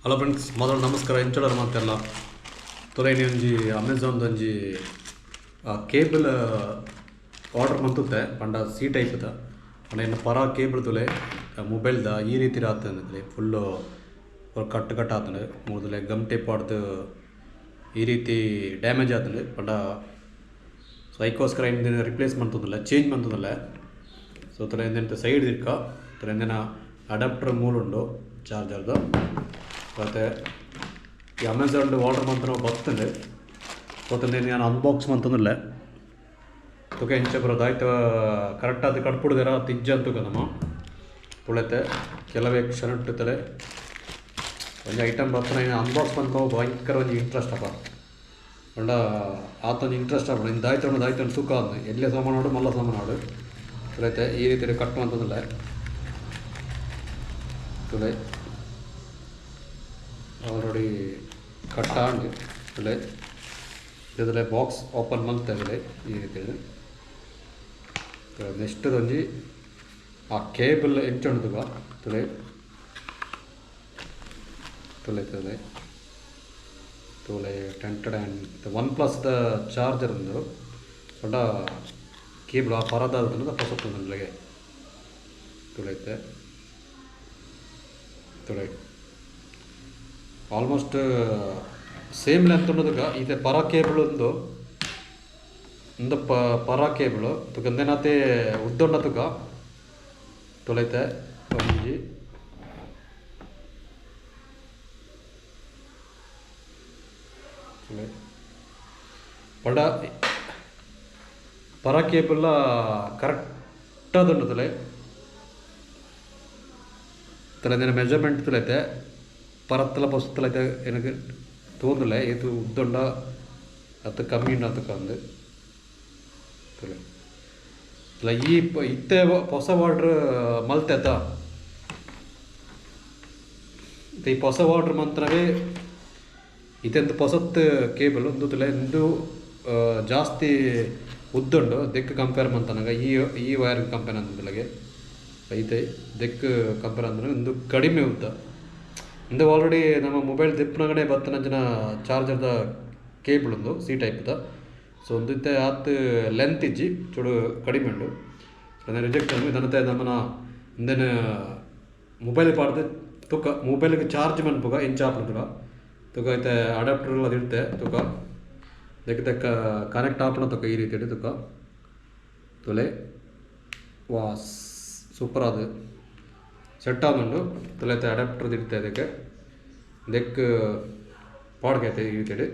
Hello friends, ಮೊದಲು ನಮಸ್ಕಾರ. ಎಂಚಲರ್ ಮಾತೆಲ್ಲ ತೊಲೈನಿ ಒಂಜಿ ಅಮೆಝಾನ್ ಒಂಜಿ ಕೇಬಲ್ ಆರ್ಡರ್ ಮಂತುತ್ತೆ ಪಂಡ ಸಿ ಟೈಪ್ದ ಪಂಡ ಎನ್ನ ಪರ ಕೇಬಲ್ ತುಲೆ ಮೊಬೈಲ್ದ ಈ ರೀತಿ ಆತಂದ್ರೆ ಫುಲ್ಲು ಕಟ್ ಕಟ್ ಆತಂಡು ಮೂರ್ದಲೆ ಗಮ್ ಟೇಪ್ ಆಡ್ದು ಈ ರೀತಿ ಡ್ಯಾಮೇಜ್ ಆತಂಡು ಪಂಡ. ಸೊ ಐಕೋಸ್ಕರ ಇಂದಿನ ರಿಪ್ಲೇಸ್ ಮಂತೊಂದಿಲ್ಲ, ಚೇಂಜ್ ಮಂತೊಂದಿಲ್ಲ. ಸೊ ತುಲೆ ಇಂದೆಂತ ಸೈಡ್ ಇಕ್ಕ ತುಲೆ ಇಂದಿನ ಅಡಾಪ್ಟರ್ ಮೂಲ ಉಂಡು ಚಾರ್ಜರ್ದು. ಮತ್ತು ಈ ಅಮೆಝಾನ್ ಆರ್ಡರ್ ಮಂತನ ಬತ್ತಂಡು ಗೊತ್ತಂದೆ ನಾನು ಅನ್ಬಾಕ್ಸ್ ಮಂತೊಂದಿಲ್ಲ. ತುಕ ಎಂಚ ಬರೋದು ಆಯ್ತು, ಕರೆಕ್ಟ್ ಅದು ಕಟ್ಬಿಡ್ದಾರ ತಿಜ್ಜ ಅಂತ ನಮ್ಮ ತುಳೆತೆ ಕೆಲವೇ ಕ್ಷಣ ತಲೆ ಒಂಜಿ ಐಟಮ್ ಬತ್ತನ ಅನ್ಬಾಕ್ಸ್ ಮಂತ ಭಯಂಕರ ಒಂಜಿ ಇಂಟ್ರೆಸ್ಟ್ ಅಪ್ಪ. ಪಂಡ ಆತೊಂಜಿ ಇಂಟ್ರೆಸ್ಟ್ ಆಪುಂಡು. ಇನ್ನು ದಾಯ್ತೊಂಡು ದಾಯ್ತೊಂಡು ತೂಕ ಅಂದ್ ಎಲ್ಲೆ ಸಾಮಾನು ಮಲ್ಲ ಸಾಮಾನು ತುಳೈತೆ ಈ ರೀತಿ ಕಟ್ ಮಂತೊಂದಿಲ್ಲ. ತುಳೆ ಆಲ್ರೆಡಿ ಕಟ್ ಆಂಡ್ ತುಳೆ ಇದಿಲ್ಲ ಬಾಕ್ಸ್ ಓಪನ್ ಮಂತೆ ಈ ರೀತಿ. ನೆಕ್ಸ್ಟ್ ಒಂಜಿ ಆ ಕೇಬಲ್ ಎಂಚ ಉಂಡು ತುಳೆ ತುಳೆ ತುಳೆ ತುಳೆ ಟೆಂಟೆಡ್ and OnePlus the charger ಉಂದು. ಪಂಡ ಕೇಬಲ್ ಆ ಪರದ ಪೊಸತ್ ಉಂಡು ತುಳೈತೆ. ತುಳೈ ಆಲ್ಮೋಸ್ಟ್ ಸೇಮ್ ಲೆಂತ್ ಉಂಡುದುಗ ಇತ್ತೆ ಪರ ಕೇಬಲ್ ಉಂದು. ಉಂದು ಪರ ಕೇಬಲ್ ತುಕ ಉಂದೆನಾತೆ ಉದ್ದ ತುಕ ತುಳೈತೆ ಒಂಜಿ ತುಳೈ. ಪಂಡ ಪರ ಕೇಬಲ್ ಕರೆಕ್ಟ್ ಆದುಂಡು ತುಲೆ. ತುಲೆ ಮೆಜರ್ಮೆಂಟ್ ತುಲೈತೆ ಪರತ್ತಲ ಪೊಸತ್ತಲ എനിക്ക് തോന്നില്ല ഏത് ഉദ്ദുണ്ട അത് ಕಮ್ಮಿ ಉಂಡು ಅಂತಕ್ಕ ಅಂದು ತುಲೆ. ತುಲೆ ಈ ಇತ್ತೆ ಹೊಸ ವಾಟ್ರ್ ಮಲ್ತೆ ಈ ಹೊಸ ವಾಟ್ರ್ ಮಂತ್ರವೇ ಇದೆಂತ ಪೊಸತ್ ಕೇಬಲ್ ಒಂದು ತುಲೆ ಇಂದು ಜಾಸ್ತಿ ಉದ್ದುಂಡು ದೆಕ್ ಕಂಪೇರ್ ಮಂತನಗ ಈ ಈ ವೈರ್ ಕಂಪೇರ್ ಅಂತಲಗೆ ಐತೆ ದೆಕ್ ಕಂಪೇರ್ ಅಂದ್ರೆ ಇಂದು ಕಡಿಮೆ ಉದ್ದ. ಇಂದು ಆಲ್ರೆಡಿ ನಮ್ಮ ಮೊಬೈಲ್ ದಿಪ್ಪನಗಡೆ ಬತ್ತನಂಚಿನ ಚಾರ್ಜರ್ದ ಕೇಬಲ್ ಉಂದು ಸಿ ಟೈಪ್ದ. ಸೊ ಒಂದು ಇತ್ತೆ ಆತ್ ಲೆಂತ್ ಇಜ್ಜಿ, ಚೂಡು ಕಡಿಮೆ ಉಂಡು. ಅದನ್ನ ರಿಜೆಕ್ಟ್ ಇದನ್ನತೆ ನಮ್ಮನ ಇಂದೆನ ಮೊಬೈಲ್ ಪಾಡ್ದು ತುಕ ಮೊಬೈಲ್ಗೆ ಚಾರ್ಜ್ ಮನ್ಪುಗ ಇಂಚ ಆಪುಂಡು ತುಕ. ಇತ್ತೆ ಅಡಾಪ್ಟರ್ ಅದು ಇರುತ್ತೆ ತುಕ ದೆಕ್ ದೆಕ್ಕ ಕನೆಕ್ಟ್ ಆಪುಣ ತುಕ ಈ ರೀತಿ ತುಕ ತುಲೆ. ವಾ, ಸೂಪರ್ ಅದು ಸೆಟ್ ಆದುಂಡು ತುಲೈತೆ. ಅಡಾಪ್ಟರ್ ಇರುತ್ತೆ ಅದಕ್ಕೆ ದೆಕ್ ಪಾಡ್ಕೈತೆ ಈ ರೀತಿ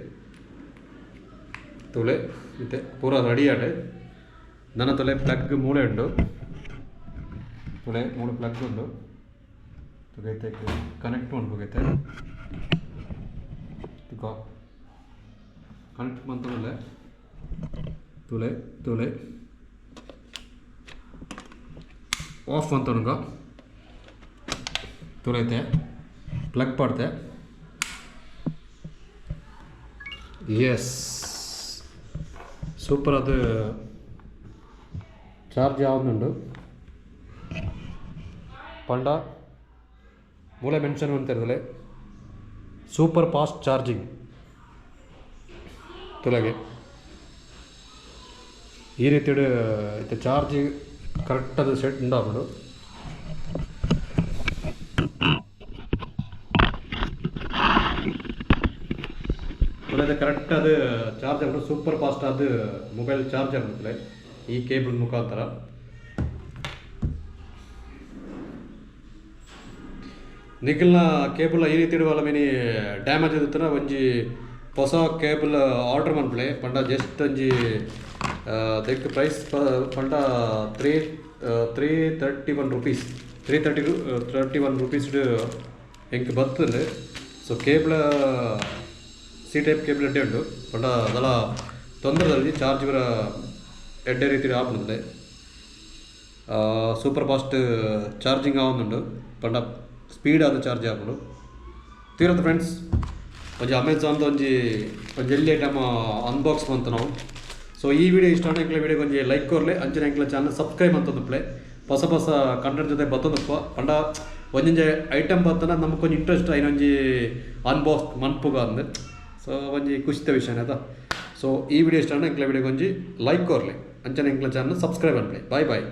ತುಲೆ. ಇತ್ತೆ ಪೂರ ರೆಡಿ ಆಂಡ್. ನನ ತುಲೆ ಪ್ಲಗ್ ಮೂಳೆ ಉಂಡು ತುಲೆ, ಮೂಳು ಪ್ಲಗ್ ಉಂಡು ತುಗೈತೆ ಕನೆಕ್ಟ್ ಮನ್ಪುಗೈತೆ ತುಕ. ಕನೆಕ್ಟ್ ಮಂತೊಂದುಲ್ಲೆ ತುಲೆ. ತುಲೆ ಆಫ್ ಮಂತೊನುಗ ತುಲೈತೆ ಪ್ಲಗ್ ಪಾಡ್ತೆ. ಎಸ್, ಸೂಪರ್ ಅದು ಚಾರ್ಜ್ ಆವೊಂದುಂಡು. ಪಂಡ ಮೂಲೆ ಮೆನ್ಷನ್ ಮಂತಿರ್ದಲೆ ಸೂಪರ್ ಫಾಸ್ಟ್ ಚಾರ್ಜಿಂಗ್ ತುಲಗೆ ಈ ರೀತಿಡ್ ಇತ್ತೆ ಚಾರ್ಜ್ ಕರೆಕ್ಟ್ ಅದು ಸೆಟ್ ಉಂಡಾಪುಂಡು. ತುಲೈತೆ ಕರೆಕ್ಟ್ ಅದು ಚಾರ್ಜ್ ಆಪುಂಡು. ಸೂಪರ್ ಫಾಸ್ಟ್ ಅದು ಮೊಬೈಲ್ ಚಾರ್ಜ್ ಆಪುಂಡು ಈ ಕೇಬಲ್ ಮುಖಾಂತರ. ನಿಖಲ್ನ ಕೇಬಲ್ ಈ ರೀತಿ ಇಡುವಲ್ಲ ಮಿನಿ ಡ್ಯಾಮೇಜ್ ಇತ್ತನ ಒಂಜಿ ಹೊಸ ಕೇಬಲ್ ಆರ್ಡರ್ ಮನ್ಪುಲೆ. ಪಂಡ ಜಸ್ಟ್ ಒಂಜಿ ದೆಕ್ ಪ್ರೈಸ್ ಪಂಡ 331 rupees, 331 rupees ಎಂಕ್ ಬತ್ತುಂಡು. ಸೊ ಕೇಬಲ್ ಸಿ ಟೈಪ್ ಕೇಬಲ್ ಎಡ್ಡೆ ಉಂಡು. ಪಂಡ ಅದಲ ತೊಂದರೆದಲ್ಲಿ ಚಾರ್ಜ್ ಪೂರ ಎಡ್ಡೆ ರೀತಿ ಆಪುಂಡು. ಸೂಪರ್ ಫಾಸ್ಟ್ ಚಾರ್ಜಿಂಗ್ ಆವೊಂದುಂಡು. ಪಂಡ ಸ್ಪೀಡ್ ಆದ್ ಚಾರ್ಜ್ ಆಪುಂಡು. ತೀರತ್ ಫ್ರೆಂಡ್ಸ್, ಒಂಜಿ ಅಮೆಝಾನ್ದ ಒಂಜಿ ಒಂಜಿ ಎಲ್ಲಿ ಐಟಮ್ ಅನ್ಬಾಕ್ಸ್ ಮಂತ ನಾವು. ಸೊ ಈ ವಿಡಿಯೋ ಇಷ್ಟ ಆಂಡ ಎಂಕ್ಲೆ ವಿಡಿಯೋ ಒಂಜಿ ಲೈಕ್ ಕೊರ್ಲೆ. ಅಂಚನೆ ಎಂಕ್ಲೆ ಚಾನಲ್ ಸಬ್ಸ್ಕ್ರೈಬ್ ಮಂತೊಂದುಪ್ಪುಲೆ. ಹೊಸ ಹೊಸ ಕಂಟೆಂಟ್ ಜೊತೆ ಬತ್ತೊಂದುಪ್ಪ. ಪಂಡ ಒಂಜೊಂಜಿ ಐಟಮ್ ಬತ್ತನ ನಮಕ್ ಒಂಜಿ ಇಂಟ್ರೆಸ್ಟ್ ಐನ ಒಂಜಿ ಅನ್ಬಾಕ್ಸ್ ಮನ್ಪುಗ ಅಂದ್. ಸೊ ಒಂಜಿ ಖುಷಿತ ವಿಷಯ ಅದ. ಸೊ ಈ ವಿಡಿಯೋ ಇಷ್ಟ ಎಂಕ್ಲ ವಿಡಿಯೋ ಒಂಜಿ ಲೈಕ್ ಕೊರ್ಲೆ, ಅಂಚನೆ ಎಂಕ್ಲ ಚಾನಲ್ ಸಬ್ಸ್ಕ್ರೈಬ್ ಅನ್ಪ್ಲೆ. Bye boy.